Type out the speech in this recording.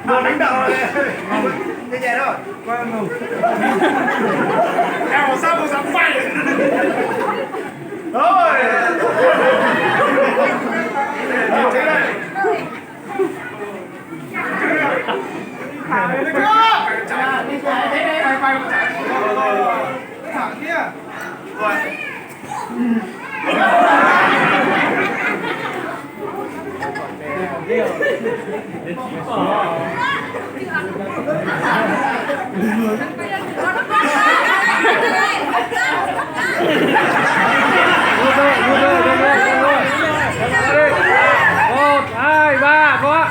Màu đánh đầu này. Thế này thôi. Em màu sắc màu sắc quay. Rồi. Một, hai, ba, có.